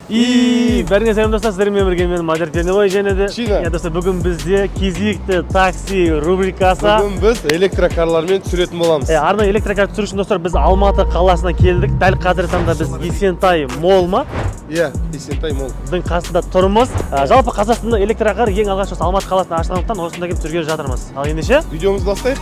И бәріңе сәлем достар, сіздермен бірге мен Мадияр Пернебай және де Чина. Иә достар, бүгін бізде кезекті такси рубрикасы. Бүгін біз электрокарлармен түсіретін боламыз. Арнайы электрокар түсіру үшін достар біз Алматы қаласына келдік. Дәл қазіргі таңда біз Есентай Молл ма? Иә, Есентай Молл. Дың қасында тұрмыз. Жалпы Қазақстанда электрокар ең алғаш осы Алматы қаласында ашылғандықтан осында келіп түсіргелі жатырмыз. Ал ендеше Видеомызды бастайық.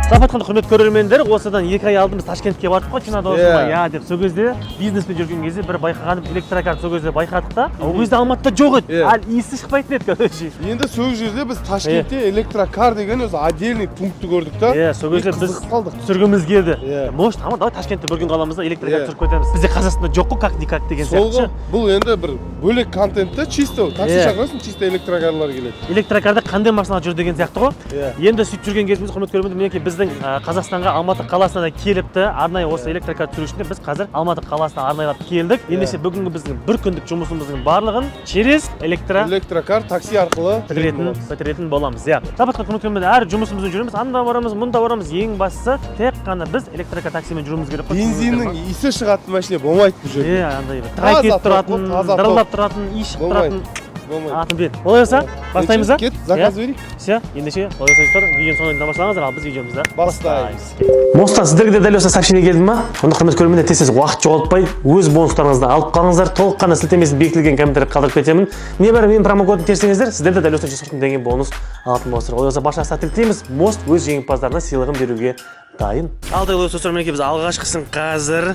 Жалпы айтқанда, құрметті көрермендер, осыдан 2 ай алдын біз Ташкентке бардық қой, Чина досыма, Иә. иә деп. Сол кезде бизнеспен жүрген кезде бір байқағаным электрокар, сол кезде байқадық та. Ол кезде Алматыда жоқ еді. Иә. Әлі иісі шықпайтын еді, короче. Енді сол жерде біз Ташкентте электрокар деген өзі отдельный пунктті көрдік та. Иә, сол кезде И біз қызығып қалдық. түсіргіміз келді. Иә. Может, ама давай Ташкентте бір күн қаламыз да электрокар Иә. түсіріп кетеміз. Бізде Қазақстанда жоқ қой, как никак деген Сол сияқты. ғой, ше. бұл енді бір бөлек контент та, чисто такси Иә. шақырасың, чисто электрокарлар келеді. Электрокарда қандай машиналар жүр деген сияқты ғой. Иә. Енді сөйтіп жүрген кезімізде, құрметті көрермендер, мінекей біздің Қазақстанға Алматы қаласына да келіпті. Арнайы осы электрокар түсіру үшін де біз қазір Алматы қаласына арнайлап келдік. Ендеше бүгінгі біздің бір күндік жұмысымыздың барлығын через электро Электрокар такси арқылы бітіретін, бітіретін боламыз. Иә. Жалпы айтқанда, құрметті көрермендер, әр жұмысымызбен жүреміз, анда барамыз, мұнда барамыз. Ең бастысы тек қана біз электрокар таксимен жүруіміз керек қой. Бензиннің иісі шығатын машина болмайды бұл жерде. Иә, андай бір тығай Таза кетіп тоқ қой, тұратын, таза тоқ. дырылдап тұратын, иіс шығып Болмайды. тұратын. Болмайды. Атын бер. Олай болса, бастаймыз ба? Кет, заказ берейік. Все, ендеше, олай болса, достар, видеоның соңына дейін тамашалаңыздар, ал біз видеомызды Бастаймыз. Мосттан сіздерге де дәл осы сообщение келді ма? Онда, құрметті көрермендер, тез тез уақыт жоғалтпай өз бонустарыңызды алып қалыңыздар. Толыққанды сілтемесін бекітілген комментарий қалдырып кетемін. Небәрі менің промокодын терсеңіздер, сіздер де дәл осы 140 мың теңге бонус алатын боласыздар. Олай болса, баршаңызға сәттілік тілейміз. Мост өз жеңімпаздарына сыйлығын беруге дайын. Ал дәл осы достар, мінекей біз алғашқысын қазір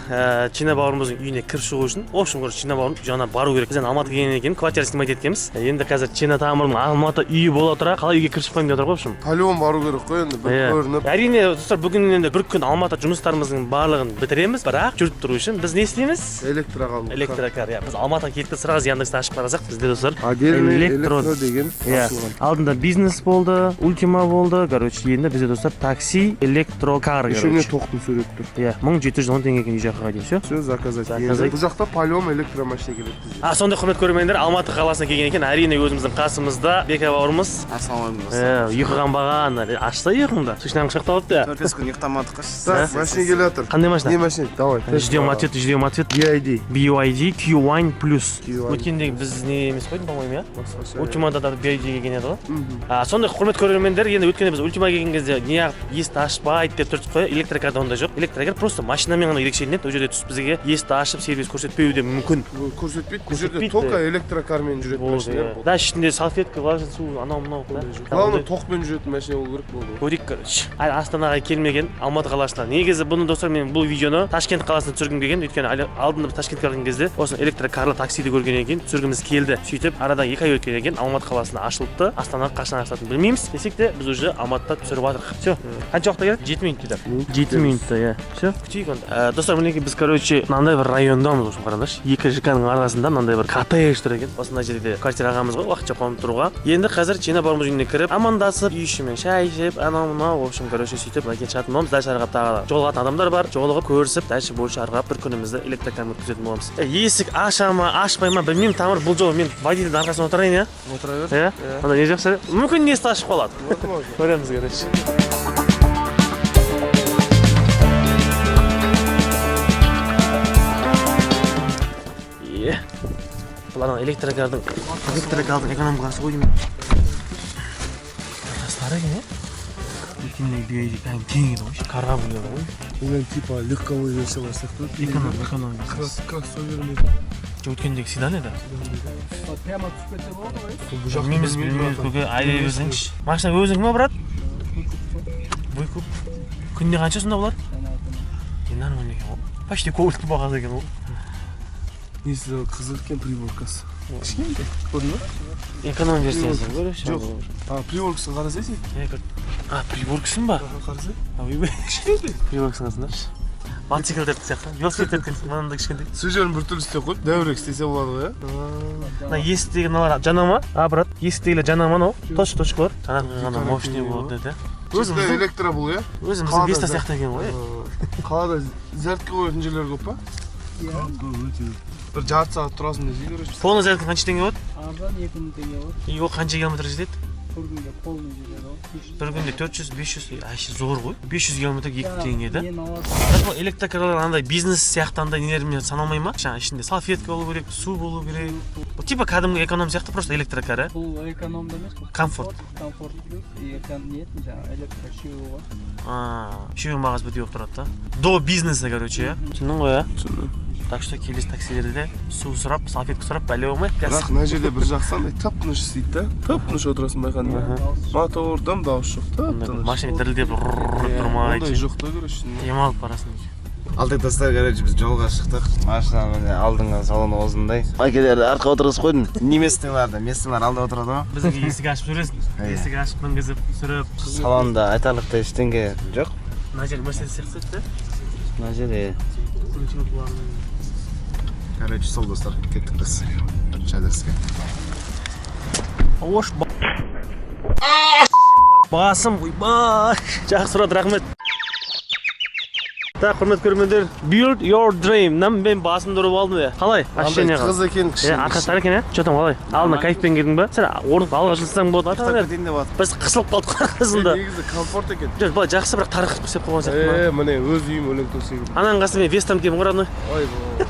Чина бауырымыздың үйіне кіріп шығу үшін, в общем, короче, Чина бауырым жанына бару керек. Біз енді Алматыға келгеннен кейін квартира снимать еткенбіз. Енді қазір Чина тамырының Алматы үйі бола тұра қалай үйге кіріп шықпаймын деп отыр ғой, в общем. По-любому бару керек қой енді, бір Иә. көрініп. Әрине, достар, бүгін енді бір күн Алматы жұмыстарымыздың барлығын бітіреміз, бірақ жүріп тұру үшін біз не істейміз? Электрокар. Электрокар, иә. Біз Алматыға келдік те сразу Яндексті ашып қарасақ, бізде, достар, Отдельный электро деген иә. ашылған. Алдында бизнес болды, ультима болды, короче, енді бізде, достар, такси, электрокар, Еще міне короче. тоқтың суреті тұр. Иә, 1710 теңге екен үй жаққа дейін, все. Все, заказать. Заказать. Енді бұл жақта по-любому электромашина келеді бізге. А сондай, құрметті көрермендер, Алматы қаласына келген екен, әрине өзіміздің қасымызда Бека бауырымыз. Ассалаумағалейкум. Ә, ұйқы қанбаған, ашса ұйқыңды. Сушняны құшақтап алыпты. 4-5 күн ұйықтамадық қой. Так, машина келе жатыр. Қандай машина? Не машина? Давай. Ждем ответ, ждем ответ. BYD. BYD Q1 Plus. Q1. Өткендегі біз не емес қой, по-моему, иә? Ультимада да BYD келген еді ғой. А, сондай, құрметті көрермендер, енді өткенде біз Ультима келген кезде неғып есікті ашпайды деп тұрдық қой. Электрокарда ондай жоқ. Электрокар просто машинамен ғана ерекшеленеді. Ол жерде түсіп бізге есікті ашып сервис көрсетпеуі де мүмкін. Көрсетпейді. Бұл жерде Көрсетпейді. только электрокармен жүретін Болды, машиналар иә. болды. Да, ішінде салфетка, влажный су, анау мынау. Да. Главное, тоқпен жүретін машина болу керек болды. Көрейік, короче. Әлі Астанаға келмеген, Алматы қаласына. Негізі бұны, достар, мен бұл видеоны Ташкент қаласында түсіргім келген. Өйткені әлі алдында біз Ташкентке барған кезде осы электрокарлы таксиді көргеннен кейін түсіргіміз келді. Сөйтіп арадан 2 ай өткеннен кейін Алматы қаласында ашылыпты. Астанаға қашан ашылатынын білмейміз. Десек те, біз уже Алматыда түсіріп жатырмық. Все. Қанша уақытта келеді? 7 минут дейді. 7 минутта, иә. Все, күтейік онда. Достар, мінекей біз, короче, мынандай бір райондамыз, в общем, қараңдаршы. Екі ЖК-ның арасында мынандай бір коттедж тұр екен. Осындай жерде квартира алғанбыз ғой, уақытша қонып тұруға. Енді қазір Чина бауырымыз үйіне кіріп, амандасып, үй ішімен шай ішіп, анау мынау, в общем, короче, сөйтіп былай кетіп шығатын боламыз. Дальше ары қарап тағы жолығатын адамдар бар. Жолығып, көрісіп, дальше больше ары қарап бір күнімізді электрокармен өткізетін боламыз. Есік аша ма, ашпай ма, білмеймін, тамыр, бұл жолы мен водительдің арқасына отырайын, иә? Отыра бер. Иә? Онда не жақсы? Мүмкін есікті ашып қалады. Возможно. Көреміз, короче. Е. Бұл ана электрокардың экономкасы ғой деймін. Старый екен, иә? Өткенде BYD кәдімгі кең еді ғой, корабль еді ғой. Бұл енді типа легковой версия сияқты. Эконом, эконом. Кроссовермен. Жоқ, өткендегі седан еді. Прямо түсіп кетсе болады ғой. Бұл жақты Білмейміз, білмеймін, білмейміз, братан. көке, айдай берсеңші. Машина өзінікі ма, брат? Выкуп. Күніне қанша сонда бұлар? Е, нормально екен ғой. Почти көліктің бағасы екен ғой. Несі қызық екен приборкасы. Кішкентай. Көрдің ба? Эконом версиясы көрші. Жоқ. А, приборкасын қарасай сен. А, приборкасын ба? Қарасай. А, ойбай. Кішкентай. Приборкасын қарасаңдаршы. Мотоциклдер сияқты. Велосипедтер мынандай кішкентай. Сол жерін біртүрлі істеп қойып, дәуірек істесе болады ғой, иә? Мына есіктегі мыналар жана ма? А, брат, есіктегілер жана ма анау? Точка, точкалар. Жанатын ғана мощный болады деді. Чисто Өзіміздің электро бұл, иә? өзіміздің Қалада Веста сияқты екен ғой. Қалада зарядка қоятын жерлер көп па? Иә. Өте көп. Бір жарты сағат тұрасың десе, короче. Полный зарядка қанша теңге болады? Арзан 2000 теңге болады. И ол қанша километр жетеді? Бір күнге полный жетеді ғой. Бір күнде 400, 500, әше зор ғой. 500 километр 2 теңге да. Нені аласың? Бірақ бұл электрокарлар андай бизнес сияқты андай нелермен саналмай ма? Жаңа ішінде салфетка болу керек, су болу керек. Бұл типа кәдімгі эконом сияқты, просто электрокар, ә? Бұл экономда емес, бұл Комфорт. Комфорт плюс и не еді, жаңағы электро үшеуі ғой. А, үшеуінің бағасы бірдей болып тұрады да. До бизнеса, короче, иә? Түсіндің ғой, иә? Түсіндім. Так что келесі таксилерде су сұрап, салфетка сұрап, бәле болмай. Бірақ мына жерде бір жақсы, андай тып тыныш істейді да, тып тыныш отырасың, байқадың ба? Дауыс. Мотордан дауыс жоқ, тып тыныш. Машина дірілдеп тұрмайды. Ондай жоқ та, короче. Демалып барасың. Алтай, достар, короче, біз жолға шықтық. Машина, міне, алдыңғы салоны осындай. Әкелерді артқа отырғызып қойдым. Не местныйларды, местныйлар алда отырады ғой. Біздің есік ашып жүресің. Иә. Есік ашып, мінгізіп, сүріп. Салонда айтарлықтай ештеңе жоқ. Мына жер Мерседес сияқты да. Мына жер, короче, сол, достар, кеттік біз бірінші адреске. Ош, басым, ойбай. Жақсы сұрады, рахмет. Так, құрметті көрермендер, Build Your Dream. Мен басымды ұрып алдым иә. Қалай? Ощущение қалай? Қыз екен. Е, арқасы тар екен, иә? Че там, қалай? Алдына кайфпен келдің ба? Сен орындық алға жылсаң болады. Ата, Ұйықтап кетейін деп жатыр. біз қысылып қалдық арқасында. Негізі комфорт екен. Жоқ, былай жақсы, бірақ тар қылып істеп қойған сияқты ма? Е, міне, өз үйім, өлең төсегім. Ананың қасында мен Вестам киемін ғой, родной. Ойбой,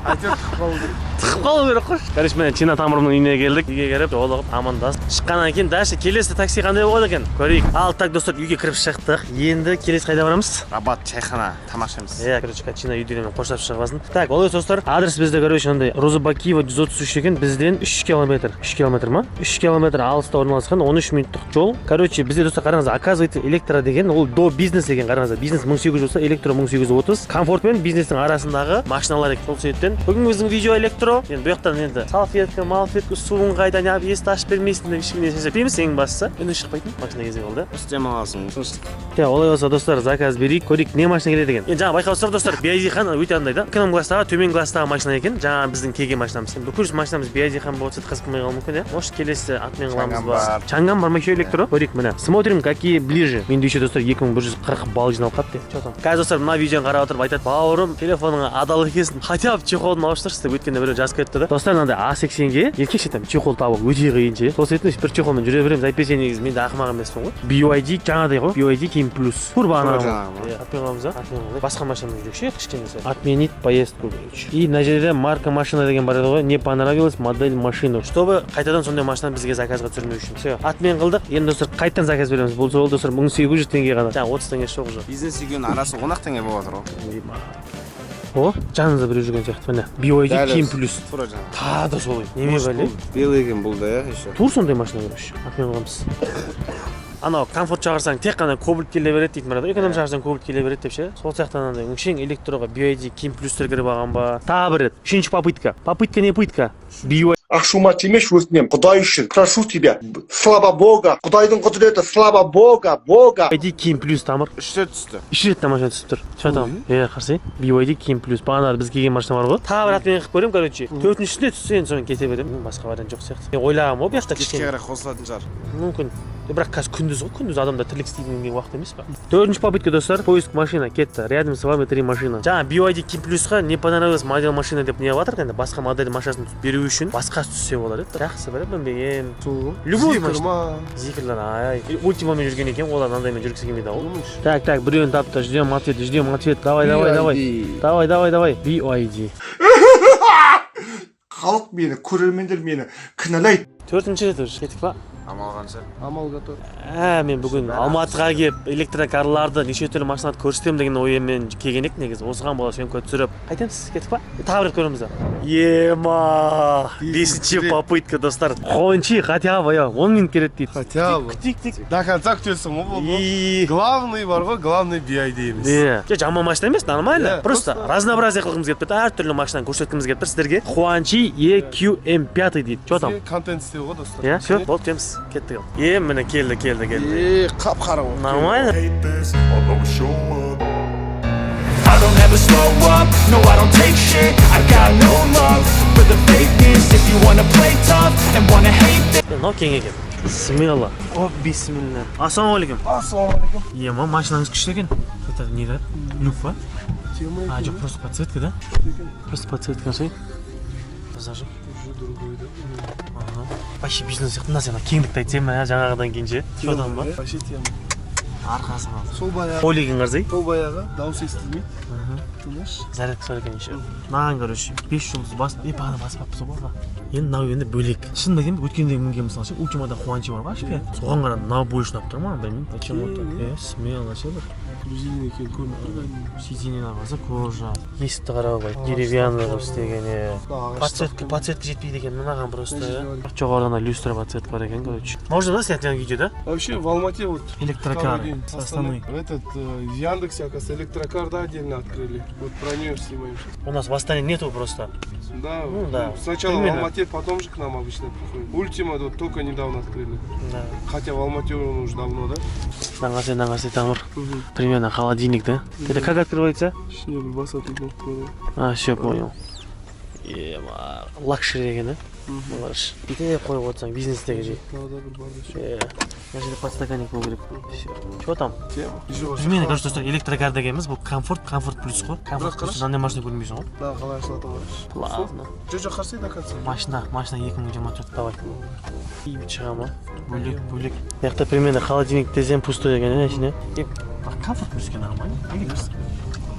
әйтеуір тығып қалу керек. Тығып қалу керек қой. Короче, міне, Чина тамырымның үйіне келдік. Үйге кіріп, жолығып, амандасып шыққаннан кейін дальше келесі такси қандай болады екен, көрейік. Ал так, достар, үйге кіріп шықтық. Енді келесі қайда барамыз? Рабат чайхана, тамақ ішеміз. Иә, короче, Чина үйден қоштап шығып алсын. Так, олай, достар, адрес бізде, короче, андай Розыбакиева 133 екен, бізден 3 километр. 3 километр ма? 3 километр алыста орналасқан, 13 минуттық жол. Короче, бізде, достар, қараңыз, оказывается, электро деген ол до бизнес екен, қараңыздар. Бизнес 1800 болса, электро 1830. Комфорт пен бизнестің арасындағы машиналар екен. Сол себептен бүгінгі біздің видео электро. Енді бұл жақтан енді салфетка, малфетка, суың қайда, неғып есікті ашып бермейсің деп ешкімге есептейміз. Ең бастысы, үні шықпайтын машина кезегі болды. Үстем аласың, тыныштық. Иә, олай болса, достар, заказ берейік, көрейік, не машина келеді екен. Енді жаңа байқап отырсыздар, достар, BYD хан өте андай да. Эконом класстағы, төмен класстағы машина екен. Жаңа біздің келген машинамыз. Енді бүкіл машинамыз BYD хан болса, қызық қылмай қалуы мүмкін, иә. Может, келесі атмен қыламыз Чанган ба? бар. Чанган бар ма еще электро? Көрейік, міне. Смотрим, какие ближе. Менде еще, достар, 2140 балл жиналып қалыпты. Че там? Қазір, достар, мына видеоны қарап отырып айтады: «Бауырым, телефоныңа адал екенсің. Хотя бы чехолын ауыстыршы» деп, өткенде біреу жазып кетті да. Достар, мынандай А80-ге еркекше там чехол табу өте қиын ше. Сол себептен бір чехолмен жүре береміз. Әйтпесе негізі мен де ақымақ емеспін ғой. BYD жаңағыдай ғой. BYD King Plus. Турбо ана. Жаңағы ма? Иә, отмен қыламыз да. Отмен қылайық. Басқа машинамен жүрейік ше, кішкене сәл. Отменить поездку, короче. И мына жерде марка машина деген бар еді ғой. Не понравилась модель машину. Чтобы қайтадан сондай машина бізге заказға түсірмеу үшін. Все, отмен қылдық. Енді, достар, қайтадан заказ береміз. Бұл жолы, достар, 1800 теңге ғана. Жаңа 30 теңге жоқ уже. Бизнес екеуінің арасы 10 ақ теңге болып жатыр ғой. О, жаныңызда біреу жүрген сияқты. Міне, BYD Дәл King өзі. Plus. Тура жаңағы. Тағы да солай. Неме бәле? Белый екен бұл да, иә, еще. Тур сондай машина, короче. Отмен қыламыз. Анау комфорт шақырсаң, тек қана Кобальт келе береді дейтін бар еді, эконом шақырсаң, Кобальт келе береді деп ше. Сол сияқты анандай өңшең электроға BYD King Плюстер кіріп алған ба? Тағы бір рет, үшінші попытка, попытка не пытка. BYD Ашума тимеші, өтінемін, Құдай үшін, прошу тебя, слава бога, Құдайдың құдіреті, слава бога, бога. King Plus, тамыр. Үш рет түсті. Үш рет машина түсіп тұр. Че там? Иә, қарасай, BYD King Plus, бағана біз келген машина бар ғой. Тағы бір отмен қылып көремін, короче. Төртіншісінде түссе, енді соны кете беремін. Басқа вариант жоқ сияқты. Мен ойлағанмын ғой, бұл жақта Кешке кішкене қарай қосылатын шығар. Мүмкін. Бірақ қазір күндіз ғой, күндіз адамдар тірлік істейтін деген уақыт емес па? Төртінші попытка, достар, поиск машина кетті. Рядом с вами три машина. Жаңа BYD King Плюсқа не понравилась модель машина деп не жатыр. Енді басқа модель машинасын беру үшін басқасы түссе болар еді, жақсы бір мінбеген любой Зикр машина. Ма? Зикрлер, ай, ультимамен жүрген екен, олар мынандаймен жүргісі келмейді ау. Так, так, біреуін тапты. Ждем ответ, ждем ответ. Давай, давай, давай, давай, давай, давай, BYD. Халық мені, көрермендер мені кінәлайды. Төртінші рет уже кеттік па? Амал қанша? Амал готов. Ә, мен бүгін Алматыға келіп, электрокарларды, неше түрлі машиналарды көрсетемін деген оймен келген едік негізі. Осыған бола съемка түсіріп қайтеміз. Кеттік па? Тағы бір рет көреміз. Ема, бесінші попытка, достар. Хончи хотя бы, 10 минут керек дейді. Хотя бы. Күтейік дейік. До конца күтесің ғой бұл. И Главный бар ғой, главный BYD емес. Иә, жоқ, жаман машина емес, нормально. Иә, просто просто разнообразие қылғымыз келіп тұр, әртүрлі машинаны көрсеткіміз келіп тұр сіздерге. Хуанчи EQM 5 дейді. Че там? Бізге контент істеу ғой, достар. Иә, все, болды, күтеміз, кеттік. Ал е, міне, келді, келді, келді. Е, қап қара ғой. Нормально. Hate this, I'll always show up. I don't ever slow up, no, I don't take shit. I got no love for the fakeness. If you wanna play tough and wanna hate this Мынау кең екен, смело. О, бисмилля, ассалаумағалейкум! Ассалаумағалейкум! Ема, машинаңыз күшті екен. Это не да, люк па? Тема. А, жоқ, просто подсветка да, просто подсветка. Ше, Пассажир. Уже другой, да? Ага. Вообще бизнес сияқты. Мына сен кеңдікті айтсам, ә, жаңағыдан кейін ше. Содан ба? Вообще тема. Арқасынан. Сол баяғы. Полигін қарасай. Сол баяғы дауыс естілмейді. Тыныш. Зарядка бар екен еще. Мынаған, короче, бес жұлдыз бас, е, бағана баспаппыз ғой бағана. Енді мынау енді бөлек. Шынымды айтайын, өткенде мінген, мысалы ше, Ультимада Хуанчи бар ғой, ашпе. Соған қарағанда мынау больше ұнап тұр маған, білмеймін, почему-то. Е, смело ше бір. Резина екен, көрініп тұр кәдімгі. Сиденье қараса, кожа. Есікті қарау былай, деревянный қылып істеген, е. Подсветка, подсветка жетпейді екен мынаған просто, е. Жоғарыдан люстра, подсветка бар екен, короче. Можно, да, снять на видео, да? Вообще в Алмате вот Электрокары второй день с Астаны. Этот, в Яндексе, оказывается, электрокар, да, отдельно открыли. Вот про нее снимаем сейчас. У нас в Астане нету просто. Да, Ну да. сначала Примерно. в Алмате, потом же к нам обычно приходят. Ультима вот только недавно открыли. Да. Хотя в Алмате он уже давно, да? Мынаған мынаған тамыр. Примерно холодильник, да? Это как открывается? Ішіне бір басатын кнопка бар. А, все, понял. Ема, лакшери екен, да? Қарашы. Бүйтіп қойып отырсаң, бизнестегі жей. Тағы да бір бардачок. Е, мына жерде подстаканник болу керек. Все. Че там? Тема. Еще Біз мені, короче, достар, электрокар дегеніміз бұл комфорт, комфорт плюс қой. Комфорт Бірақ плюс қарашы. мынандай машина көрмейсің ғой. Мына қалай ашылады, қарашы. Ладно. Жоқ, жоқ, қарасай до конца. Машина, машина 2024, давай. Иіп шыға ма? Бөлек, бөлек. Мына жақта примерно холодильник десем, пустой екен, иә, ішіне. Е, комфорт плюске нормально.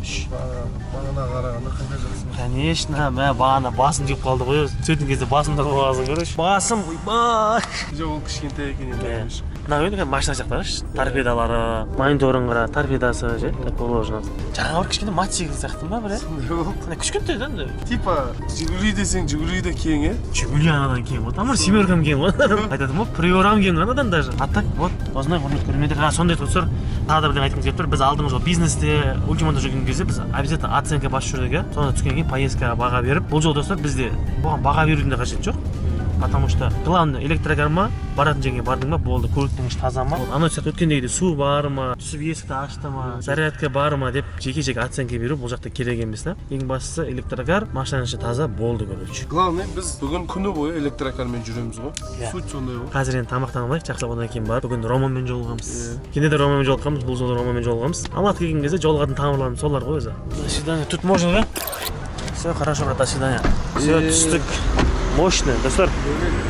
Бағана қарағанда қандай жақсы. Конечно, мә, бағана басым тиіп қалды ғой. Түсетін кезде басымда қалғансың, короче. Басым, ойбай. Жоқ, ол кішкентай екен енді. Иә. Мынау енді машина сияқты, қарашы. Торпедалары, мониторын қара, торпедасы ше, так положено. Жаңа бір кішкене мотоцикл сияқты ма бір, иә? Сондай ол. Ана кішкентай да енді. Типа Жигули десең, Жигули де кең, иә. Жигули анадан кең ғой. Тамыр семеркам кең ғой. Айтатын ғой, приорам кең ғой анадан даже. А так вот, осындай, құрметті көрермендер. А, сондай, достар, тағы да бірдеңе айтқым келіп тұр. Біз алдыңғы жолы бизнесте, Ультимада жүрген кезде біз обязательно оценка басып жүрдік, иә. Соны түскеннен кейін поездкаға баға беріп, бұл жолы, достар, бізде бұған баға берудің де қажеті жоқ. Потому что главное, электрокар ма, баратын жерге бардың ба, болды, көліктің іші таза ма, анау сияқты өткендегідей су бар ма, түсіп есікті ашты ма, зарядка бар ма деп жеке жеке оценка беру бұл жақта керек емес та. Ең бастысы, электрокар, машинаның іші таза, болды, короче. Главное, біз бүгін күні бойы электрокармен жүреміз ғой. Иә. Суть сондай ғой. Қазір енді тамақтанып алайық жақсылап, одан кейін барып бүгін Романмен жолығамыз. Кенде де Романмен жолыққанбыз, бұл жолы Романмен жолығамыз. Алматыға келген кезде жолығатын тамырларымыз солар ғой өзі. До свидания. Тут можно, да? Все хорошо, брат, до свидания. Все, түстік. Мощный, достар.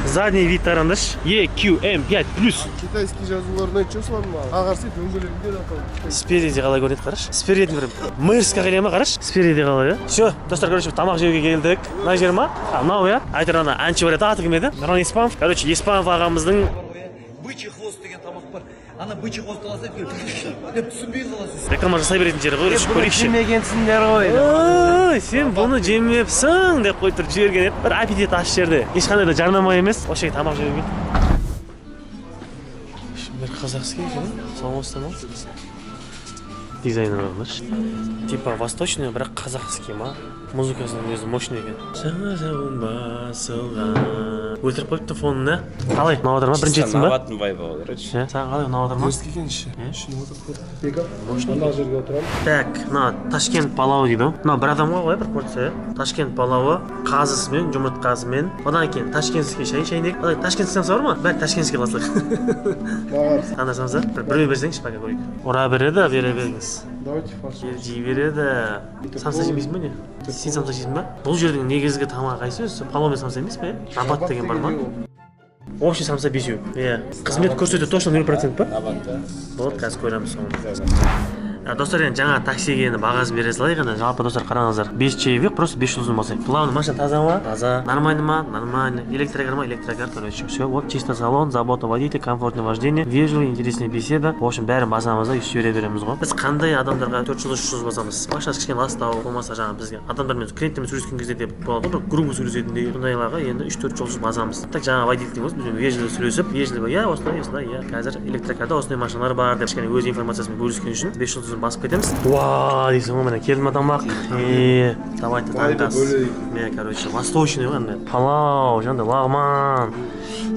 Задний вид қараңдаршы. EQM 5 плюс. Китайский жазуларын айтшы осылардың маған. Ағарсы дөңгелегінде де аталды. Спереди қалай көрінеді, қарашы. Спереди бір мерсқа келе ма, қарашы. Спереди қалай, иә? Все, достар, короче, тамақ жеуге келдік. Мына жер ма? А, мынау, иә. Әйтеуір ана әнші бар еді, аты кім еді? Нұрлан Еспанов. Короче, Еспанов ағамыздың Бычий хвост деген тамақ бар. Ана бычий хвост алса, деп түсінбей қаласың. Реклама жасай беретін жері ғой, короче, көрейікші. Жемегенсіңдер ғой. Ой, сен бұны жемепсің деп қойып тұрып жіберген еді. Бір аппетит аш жерде. Ешқандай да жарнама емес. Осы жерге тамақ жеуге келдік. Бір казахский екен, саламатсыздар ма? Дизайнер қараңдаршы. Типа восточный, бірақ казахский ма? Музыкасының өзі мощный екен. Жаңа жауын басылған. Өлтіріп қойыпты фонын, да? Қалай, ұнап жатыр ма? Бірінші жетсің ба? Наваттың вайбы ғой, короче. Иә, саған қалай, ұнап жатыр ма? Дерзкий екен іші. Ішіне отырып көр. Мына жерге отырамын. Так, мына Ташкент палауы дейді ғой. Мынау бір адамға ғой бір порция, иә? Ташкент палауы қазысымен, жұмыртқасымен. Одан кейін ташкентский шай шайнек. Одан кейін ташкентский самса бар ма? Бәрі ташкентский қылсақ. Қандай самса? Бір біреу берсеңізші, пока көрейік. Ұра береді, бере беріңіз. Давайте фарш. Жей береді. Самса жемейсің ба, не? Сен самса жейсің ба? Бұл жердің негізгі тамағы қайсы өзі? Палау мен самса емес пе? Набат деген бар ма? Общий самса бесеу. Иә. Қызмет көрсету точно 0% па? Болады, қазір көреміз соны. А, достар, енді жаңа таксиге енді бағасын бере салайық енді. Жалпы, достар, қараңыздар, бес чаевых, просто бес жұлдызын басайық. Главное, машина таза ма? Таза. Нормально ма? Нормально. Электрокар ма? Электрокар, короче, все вот. Чисто салон, забота водителя, комфортное вождение, вежливый, интересная беседа. В общем, бәрін басамыз да, жібере береміз ғой. Біз қандай адамдарға төрт жұлдыз, үш жұлдыз басамыз? Машинасы кішкене ластау болмаса, жаңағы бізге адамдармен, клиенттермен сөйлескен кезде де болады ғой, бір грубо сөйлесетіндей, сондайларға енді үш, төрт жұлдыз басамыз. Так, жаңағы водительдің өзі бізбен вежливо сөйлесіп, вежливо, иә, осылай осылай, иә, қазір электрокарда осындай машиналар бар деп кішкене өз информациясымен бөліскен үшін бес жұлдызын басып кетеміз. Уа дейсің ғой, міне келді ма тамақ? Е, давайте таңғы ас. Міне, короче, восточный ғой андай палау, жаңағыдай лағман,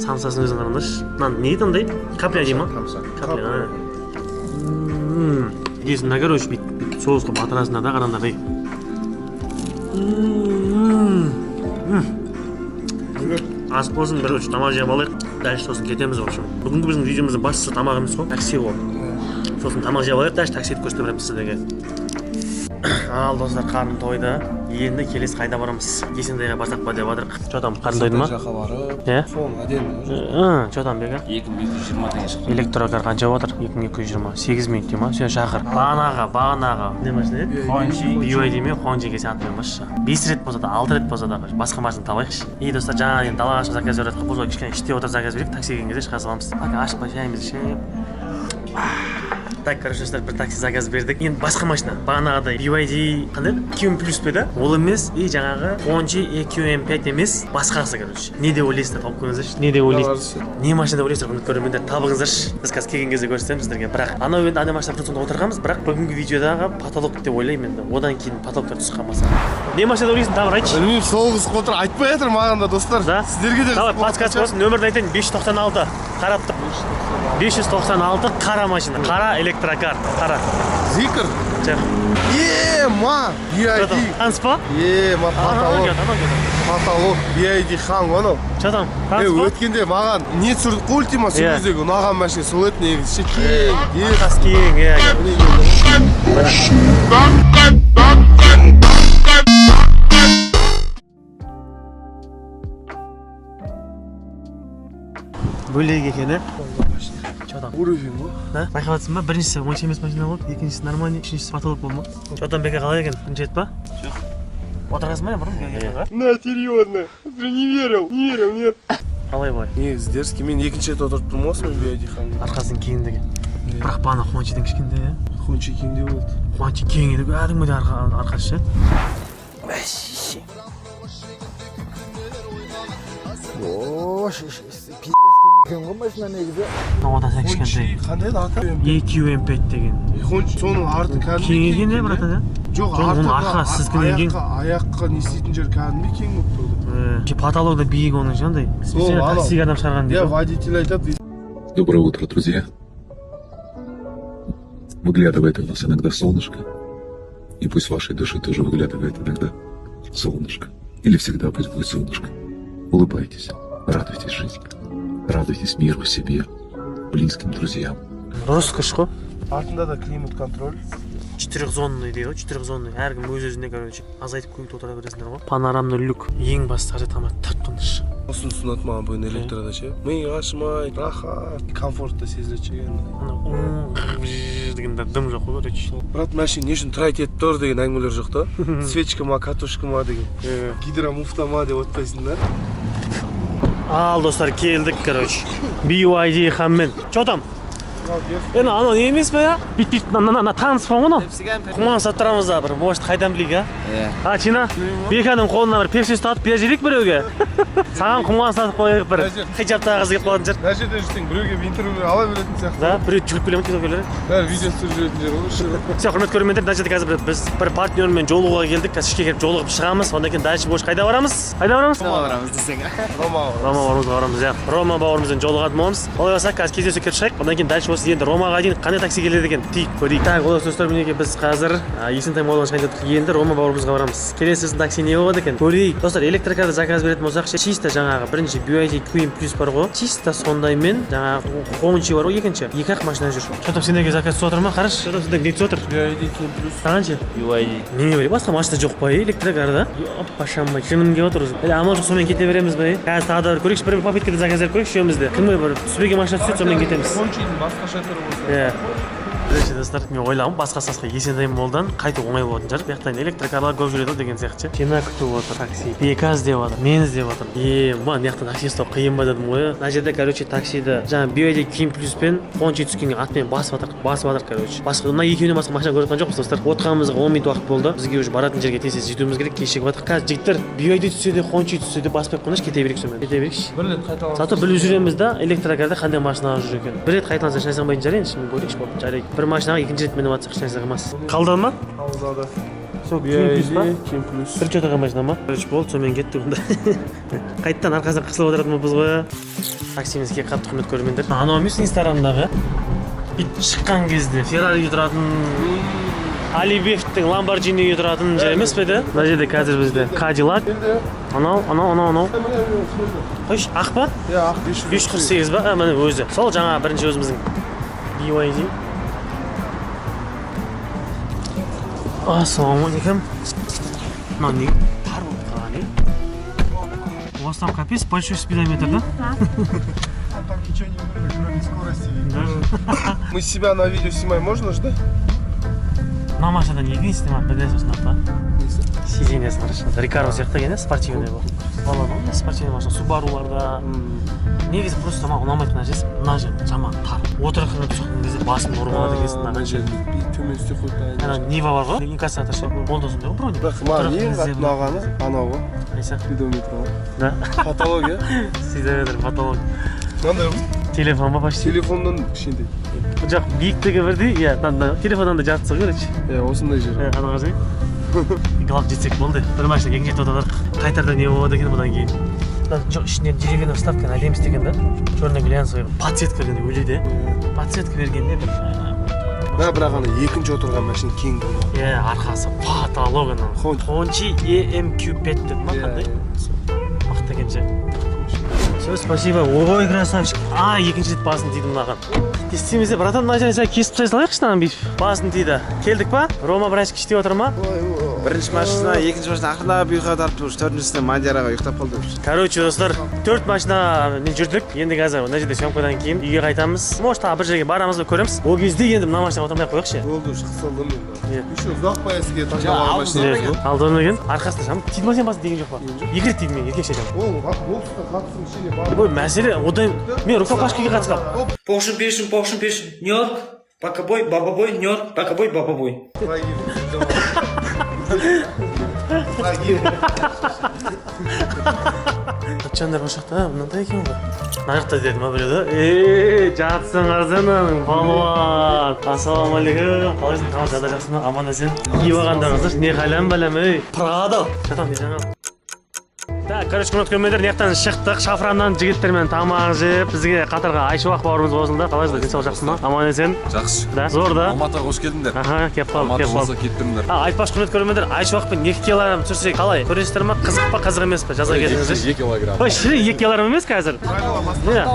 самсасын өзің қараңдаршы. Мынаны не дейді, андай капля дей ма? Капля. Дейсің да, короче, бүйтіп соусқа батырасыңдар да, қараңдар, ей. М. Ас болсын, короче, тамақ жеп алайық, дальше сосын кетеміз. В общем, бүгінгі біздің видеомыздың бастысы тамақ емес қой, такси ғой. Сосын тамақ жеп алайық, дальше таксиді көрсете береміз сіздерге. Ал, достар, қарным тойды. Енді келесі қайда барамыз? Есентайға барсақ па деп жатырық. Че там, қарның тойды ма? Жаққа барып, Иә. соны әдемі. Че там, Бека? 2220 теңге шықты. Электрокар қанша отыр? 2220. 8 минут дей ма? Сен шақыр. Бағанағы не машина еді? BYD мен Хончиге сен атпен басшы. 5 рет болса да, 6 рет болса да басқа машина табайықшы. И, достар, жаңа енді далаға шығып заказ беріп жатырмық. Бұл жолы кішкене іште отырып заказ берейік. Такси келген кезде шыға саламыз. Пока ашықпай шайымызды ішіп. Так, короче, достар, бір такси заказ бердік. Енді басқа машина. Бағанағыдай BYD қандай еді? QM плюс пе еді? Ол емес, и жаңағы Hongqi EQM5 емес, басқасы, короче. Не деп ойлайсыздар, тауып көріңіздерші. Не деп ойлайсыз? Не машина деп ойлайсыздар, құрметті көрермендер, табыңыздаршы. Біз қазір келген кезде көрсетеміз сіздерге. Бірақ анау енді ана машина бұрын сонда отырғанбыз, бірақ бүгінгі видеодағы потолок деп ойлаймын енді. Одан кейін потолоктар түсіп қалмаса. Не машина деп ойлайсың, тағы бір айтшы. Білмеймін, сол қызық отыр, айтпай жатыр маған да, достар. Да? Сіздерге де Давай, қызық болып подсказ жатыр. болсын, нөмірін айтайын, 596. Қарап тұр. 596 қара машина. Қара электрокар. Қара. Зикр. Жоқ. Ема, BYD. Таныс па? Ема, потолок. Анау келді. Потолок, BYD Хан ғой анау. Че там? Е, Таныс па? өткенде маған не түсірдік қой, ультима, сол Иә. кездегі ұнаған машина сол еді негізі ше, кең, ер. Арқасы кең, иә. Міне келді. Бөлек екен, иә? Че там? Уровень ғой. Да? Байқап жатсың ба? Біріншісі онша емес машина болды, екіншісі нормальный, үшіншісі потолок болды ма? Че там, Бека, қалай екен? Бірінші рет па? Жоқ. Отырғансың ба бұрын? На, серьезно, не верил, не верил, нет. Қалай былай? Негізі дерзкий, мен екінші рет отырып тұрмын ғой сонымен BYD Ханға. Арқасының кеңдігі. Бірақ бағана Хончидің кішкентай, иә? Хончи кеңдеу болды. Хончи кең еді, кәдімгідей арқасы ше. Екен ғой машина негізі. Одан сәл Хончи кішкентай. қандай еді аты? EQM5 деген. Хончи соның арты кәдімгі Кең екен, иә, братан, иә? Жоқ, Жоқ, арты оның арқасы сіздікінен кең. Аяққа не істейтін жер кәдімгі кең болып тұрды. Э, потологы да биік оның ше, андай. Специально анау. таксиге адам шығарған дейді Иә, ғой. водитель айтады. Доброе утро, друзья. Выглядывает у нас иногда солнышко. И пусть в вашей душе тоже выглядывает иногда солнышко. Или всегда пусть будет солнышко. Улыбайтесь, радуйтесь жизни, радуйтесь миру, себе, близким, друзьям. Роскошь қой. Артында да климат контроль. Четырехзонный дейді ғой, четырехзонный. Әркім өз өзіне, короче, азайтып көбейтіп отыра бересіңдер ғой. Панорамный люк. Ең басты қажет тып тыныш. Осыны ұнады маған бүгін электрода ше. Ми ашымай, рахат, комфортта сезіледі ше енді. Ана уң деген дым жоқ қой, короче. Брат, машина не үшін тырайт етіп тұр деген әңгімелер жоқ та. Свечка ма, катушка ма деген. Гидромуфта ма деп отпайсың да. Ал, достар, келдік, короче. BYD Ханмен. Че там? Енді анау не емес пе, я? Бүйтіп бүйтіп мына таныс па ғой анау? Құман ұстап тұрамыз да бір, может, қайдан білейік, а? Иә. А, Чина, Беканың қолына бір пепси ұстатып бере жіберейік біреуге. Саған құман ұстатып қояйық бір. Хиджабтағы қыз келіп қалатын шығар. Мына жерде жүрсең, біреуге интервью ала беретін сияқты. Да, біреу жүгіріп келе ма тиктокерлер? Бәрі видео түсіріп жүретін жер ғой осы жер. Все, құрметті көрермендер, мына жерде қазір біз бір партнермен жолығуға келдік. Қазір ішке кіріп жолығып шығамыз. Одан кейін дальше больше қайда барамыз? Қайда барамыз? Рома барамыз десең. Рома. Рома бауырымызға барамыз, иә. Рома бауырымызбен жолығатын боламыз. Олай болса, қазір кездесу кіріп шығайық. Одан кейін дальше осы енді Ромаға дейін қандай такси келеді екен, тиіп көрейік. Так, олай болса, достар, мінекей біз қазір Есентай моллдан шығайын деп тұрдық. Енді Рома бауырымызға барамыз. Келесі біздің такси не болады екен? Көрейік. Достар, электрокарды заказ беретін болсақ, ше, чисто жаңағы бірінші BYD Qin Plus бар ғой. Чисто сондаймен жаңағы Hongqi бар ғой екінші. Екі ақ машина жүр. Че там, сендерге заказ түсіп отыр ма? Қарашы, че там, сендерге не түсіп отыр? BYD Qin Plus. Саған ше? BYD. Не білейін, басқа машина жоқ па, электрокарда? Ёппашамай, жыным келіп отыр уже. Әлі амал жоқ, сонымен кете береміз ба, е? Қазір тағы да бір көрейікші, бір попыткада заказ беріп көрейікші үшеуміз де. Кімге бір түспеген машина түседі, сонымен кетеміз. Хончидің басқаша түрі болса. Иә. Короче, достар, мен ойлағанмын, басқа сасқа Есентай молдан қайту оңай болатын шығар. Бұл жақта енді электрокарлар көп жүреді ғой деген сияқты ше. Чина күтіп отыр такси. Бека іздеп жатыр, мен іздеп жатырмын. Е, мына жақта такси ұстау қиын ба дедім ғой. Мына жерде, короче, таксиді жаңа BYD Qin Plus пен Hongqi түскенге атпен басып жатыр, басып жатыр, короче. Басқа мына екеуінен басқа машина көріп жатқан жоқпыз, достар. Отқанымызға 10 минут уақыт болды. Бізге уже баратын жерге тез тез жетуіміз керек, кешігіп жатыр. Қазір жігіттер BYD түссе де, Hongqi түссе де баспай ақ қойыңдаршы, кете берейік сонымен. Кете берейікші. Бір рет қайталап. Зато біліп жүреміз да электрокарда қандай машиналар жүр екенін. Бір рет қайталанса ешнәрсе қылмайтын шығар енді, шынымен көрейікші болып. Жарайды. Бір машинаға екінші рет мініп жатсақ ешнәрсе қылмас. Қалды ма? Қабылдады. Сол Qin Plus па? Qin Plus. Бірінші отырған машина ма? Короче, болды, сонымен кеттік онда. Қайтадан арқасынан қысылып отыратын болыппыз ғой. Таксиміз келіп қалыпты, құрметті көрермендер. Анау емес инстаграмдағы. Бүйтіп шыққан кезде Феррари тұратын, Алибековтің Ламборджини тұратын жер емес пе еді? Мына жерде қазір бізде Кадиллак. Анау, анау, анау, анау. Қойшы, ақ па? Иә, ақ 500. 548 ба? А, міне өзі. Сол жаңа бірінші өзіміздің BYD. Ассалаумағалейкум. Мынау не тар болып қалған, е? У вас там капец большой спидометр, да? Там ничего не видно, кроме скорости. Да. Мы себя на видео снимаем, можно же, да? Мына машинадан единственный маған бір нәрсе ұнады да, сиденьясын қарашы, Рекаро сияқты екен, иә, спортивный бұл болады ғой, спортивный машина Субаруларда. Негізі просто маған ұнамайтын нәрсесі, мына жер жаман тар, отырқын түскен кезде басың ұрып алады екенсің. Мына жерде төмен үсте қойып. Ана Нива бар ғой, инкассатор ше, ол да сондай ғой, броник. Бірақ маған ең қатты ұнағаны анау ғой. Қайсы? Спидометр ғой. Да. Патология. Спидометр потолок. Мынандай ғой. Телефон ба, почти. Телефоннан кішкентай. Жоқ, биіктігі бірдей, иә, мынандай телефоннан да жартысы ғой, короче. Иә, осындай жер. Иә, ана қарасай. Глав жетсек болды, бір машина екінші жетіп отырдық. Қайтарда не болады екен бұдан кейін? Мына жоқ, ішінен деревянный вставканы әдемі істеген да, черный глянцевый, подсветка бергенде өледі, подсветка бергенде бір Да, бірақ ана екінші отырған машина кең болды. Иә, арқасы потолок анау. Хончи EMQ5 деді ма, қандай мықты екен ше. Все, спасибо. Ой, красавчик. А, екінші рет басын тиді мынаған. Не істейміз, братан? Мына жерін сәл кесіп тастай салайықшы мынаны, бүйтіп басын тиді. Келдік па? Рома братчик іште отыр ма? Бірінші машина, екінші машина ақырындап ұйқыға тартты уже, төртіншісінде Мадияр аға ұйықтап қалды уже. Короче, достар, төрт машина жүрдік. Енді қазір мына жерде съемкадан кейін үйге қайтамыз. Может, тағы бір жерге барамыз ба, көреміз. Ол кезде енді мына машинаға отырмай ақ қояйықшы. Болды, уже қысылдым мен. Иә. Еще ұзақ поездкаға таңдап машина. Иә, алды екен. Арқасында жам тиді ма, сен басын тиген жоқ па? Екі рет тиді мен, еркекше айтамын. Ол боксқа қатысу кішкене бар. Ой, мәселе одан, мен рукопашкаға қатысқанмын. Пошын пешін, пошын пешін, Нью-Йорк, бакабой, бабабой, Нью-Йорк, бакабой, бабабой. Былай киіп. Жандар, осы жақта мынандай екен ғой, мына жақта деді ма біреу да? Ей, жатсың, арзаның палуан, ассалаумағалейкум, қалайсың? Тамақ жағдай жақсы ма? Аман есен киіп алғандарыңыздар, не халям бәлем, ей, Прадо жатам, не жаңалық? Так, короче, құрметті көрермендер, мына жақтан шықтық Шафраннан, жігіттермен тамақ жеп, бізге қатарға Айшуақ бауырымыз қосылды. Қалайсыздар, денсаулық жақсы ма? Аман есен? Жақсы. Да, зор да. Алматыға қош келдіңдер. Аха, келіп қалдық, Алматы келіп болса қалдық. келіп тұрыңдар. А, айтпақшы, құрметті көрермендер, Айшуақпен 2 килограмм түсірсек қалай, көресіздер ма? Қызық па, қызық емес па, жаза кетіңіздерші. 2 килограмм. Ой, шіре, 2 килограмм емес қазір. Иә.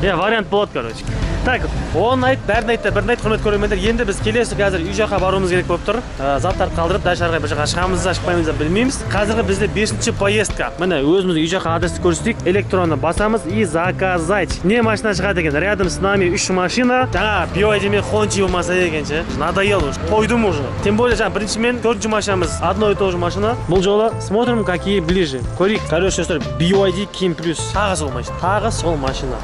Иә, вариант болады, короче. Так, оны айт, бәрін айтты, бірін айт, құрметті көрермендер. Енді біз келесі қазір үй жаққа баруымыз керек болып тұр. Заттарды қалдырып, дальше ары қарай бір жаққа шығамыз да, шықпаймыз да, білмейміз. Қазіргі бізде бесінші поездка. Міне, өзіміздің үй жаққа адресті көрсетейік. Электронды басамыз и заказать. Не машина шығады екен? Рядом с нами үш машина. Жаңа BYD мен Хончи болмаса екен ше. Надоел уже. Тойдым уже. Тем более жаңа бірінші мен төртінші машинамыз одно и то же машина. Бұл жолы смотрим, какие ближе. Көрейік. Короче, достар, BYD King Plus. Тағы сол машина. Тағы сол машина.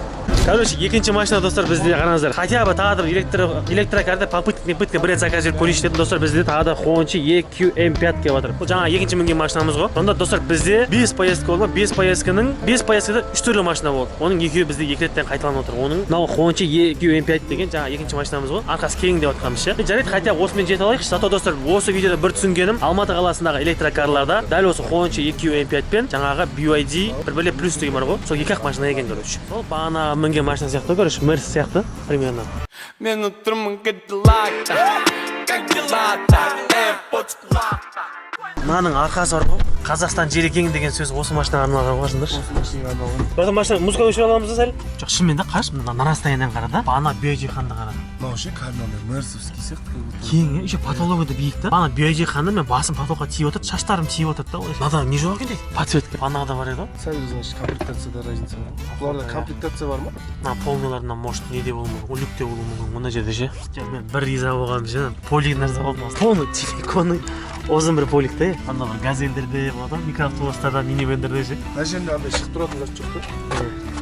Короче, екінші машина, достар, бізде қараңыздар. Хотя бы тағы да бір электрокарда попытка не пытка, бір рет заказ беріп көрейінші дедім, достар, бізде тағы да Хончи EQM5 келіп жатыр. Бұл жаңа екінші мінген машинамыз ғой. Сонда, достар, бізде 5 поездка болды ма? 5 поездканың 5 поездкада үш түрлі машина болды. Оның екеуі бізде екі реттен қайталанып отыр. Оның мынау Хончи EQM5 деген жаңа екінші машинамыз ғой. Арқасы кең деп жатқанымыз ше. Жарайды, хотя бы осымен жете алайықшы. Зато, достар, осы видеода бір түсінгенім, Алматы қаласындағы электрокарларда дәл осы Хончи EQM5 пен жаңағы BYD бір бөле плюс деген бар ғой. Сол екі ақ машина екен, короче. Сол бағана мінген машина сияқты, короче, Мерс сияқты примерно. Мен отырмын Кадиллакта. Как дела так? AirPods. Мынаның арқасы бар ғой, Қазақстан жері кең деген сөз осы машинаға арналған ғой, шындаршы. Братан, машина музыка өшіре аламыз да сәл? Жоқ, шынымен де, қарашы, мына на расстояниеден қара да, ана BYD ханды қара. Мынау ше, кәдімгі андай мерсовский сияқты, как будто. Кең, иә, еще потологы да биік та. Ана BYD ханды мен басым потолокқа тиіп отырды, шаштарым тиіп отырды да. Мынада не жоқ екен дейді, подсветка анада бар еді ғой. Сәл, значит, комплектацияда разница бар. Бұларда комплектация бар ма? Мына полныйларынан, может, не де болуы мүмкін, люк те болуы мүмкін мына жерде ше. Жоқ, мен бір риза болғаным ше, полигін риза болдым. Полный силиконы, ұзын бір полик та, ана бір Газельдерде болады ғой, микроавтобустарда, минивендерде ше. Мына жерінде андай шығып тұратын зат жоқ та.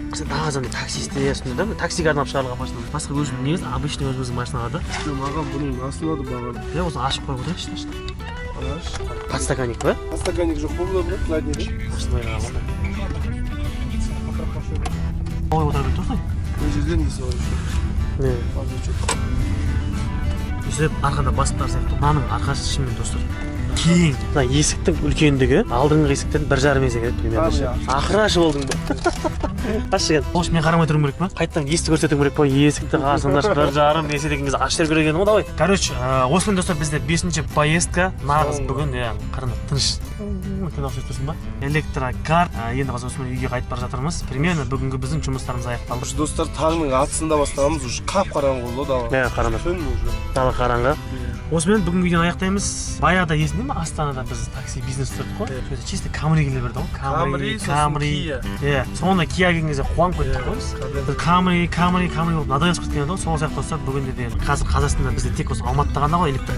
Тағы андай таксисте сондай да, таксиге арнап шығарылған машина. Басқа өзім негізі обычный өзіміздің машиналарда. Жоқ, маған бұның насы ұнады маған. Иә, осыны ашып қойып отырайықшы. Аш. Подстаканник па? Подстаканник жоқ па бұларда, заднийде? Осындай ғой. Ой, отыра берді осылай. Мына жерде несі бар еще? Не? Бардачок. Өйстіп арқада басып тұр сияқты. Мынаның арқасы шынымен, достар, кең. Мына есіктің үлкендігі алдыңғы есіктен 1,5 есе келеді примерно ше. А, иә. Ақыры ашып болдың ба? Ашшы екен. Может, мен қарамай тұруым керек па? Қайтадан есікті көрсетуім керек па? Есікті қарасаңдаршы, 1,5 есе деген кезде ашып жіберу керек екен ғой, давай. Короче, осымен, достар, бізде бесінші поездка. Нағыз бүгін, иә, қараңдар, тыныш. Кино тұрсың ба? Электрокар. Енді қазір осымен үйге қайтып бара жатырмыз. Примерно бүгінгі біздің жұмыстарымыз аяқталды. Уже, достар, таңның атысында бастағанбыз, уже қап қараңғы болды дала. Иә, қараңдар. Түн уже. Дала қараңғы. Осымен бүгінгі видеоны аяқтаймыз. Баяғыда есіңде ме, Астанада біз такси бизнес түсірдік қой. Сол кезде чисто Камри келе берді ғой. Камри, сосын Камри. Kia. Иә, соңында Kia келген кезде қуанып кеттік қой біз. Біз Камри, Камри, Камри болып надоел кеткен еді ғой. Сол сияқты достар, бүгін де қазір Қазақстанда бізде тек осы Алматыда ғана ғой электр.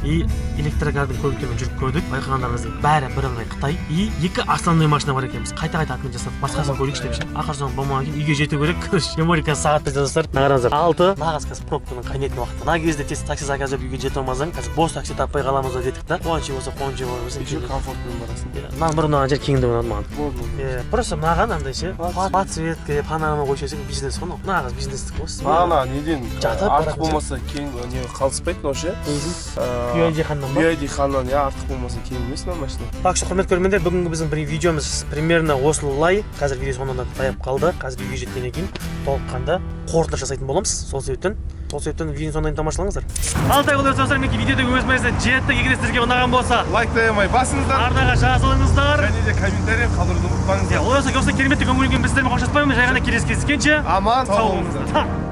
И электрокардың көліктермен жүріп көрдік. Байқағандарыңыздай, бәрі бірыңғай қытай. И екі основной машина бар екен. Біз қайта қайта атымен жасадық, басқасын көрейікші деп ше. Ақыр соңы болмағаннан кейін үйге жету керек. Тем более қазір сағат бізде, достар, мына қараңыздар, 6, нағыз қазір пробканың қайнайтын уақыты. Мына кезде тез такси заказ беріп үйге жете алмасаң, қазір бос такси таппай қаламыз ба дедік та. Қуаныш болса, қуаныш бола берсін. Еще комфортпен барасың. Мынаның бір ұнаған жері кеңдігі ұнады маған. Болды. Иә, просто мынаған андай ше, подсветка, панорама қойып жіберсең, бизнес қой мынау, нағыз бизнестік қой. Ана неден Жатып артық баратын. болмаса кең не қалыспайды мынау ше. BYD ханнан ба? BYD ханнан, иә, артық болмаса кең емес мына машина. Так что, құрметті көрермендер, бүгінгі біздің бір видеомыз примерно осылай. Қазір видео соңына таяп қалды. Қазір үйге жеткеннен кейін толыққанды қорытынды жасайтын боламыз. Сол себептен видеоның соңына дейін тамашалаңыздар. Ал так, олай достар, мінекей, видеода өз мәресіне жеттік. Егер де сіздерге ұнаған болса, Лайк аямай басыңыздар. Арнаға жазылыңыздар. Және де комментарий қалдыруды Иә, ұмытпаңыздар. олай болса, осы кереметті көңіл күймен біз сіздермен қоштаспаймыз. Жай ғана келесі кездескенше Аман сау сау болыңыздар. болыңыздар.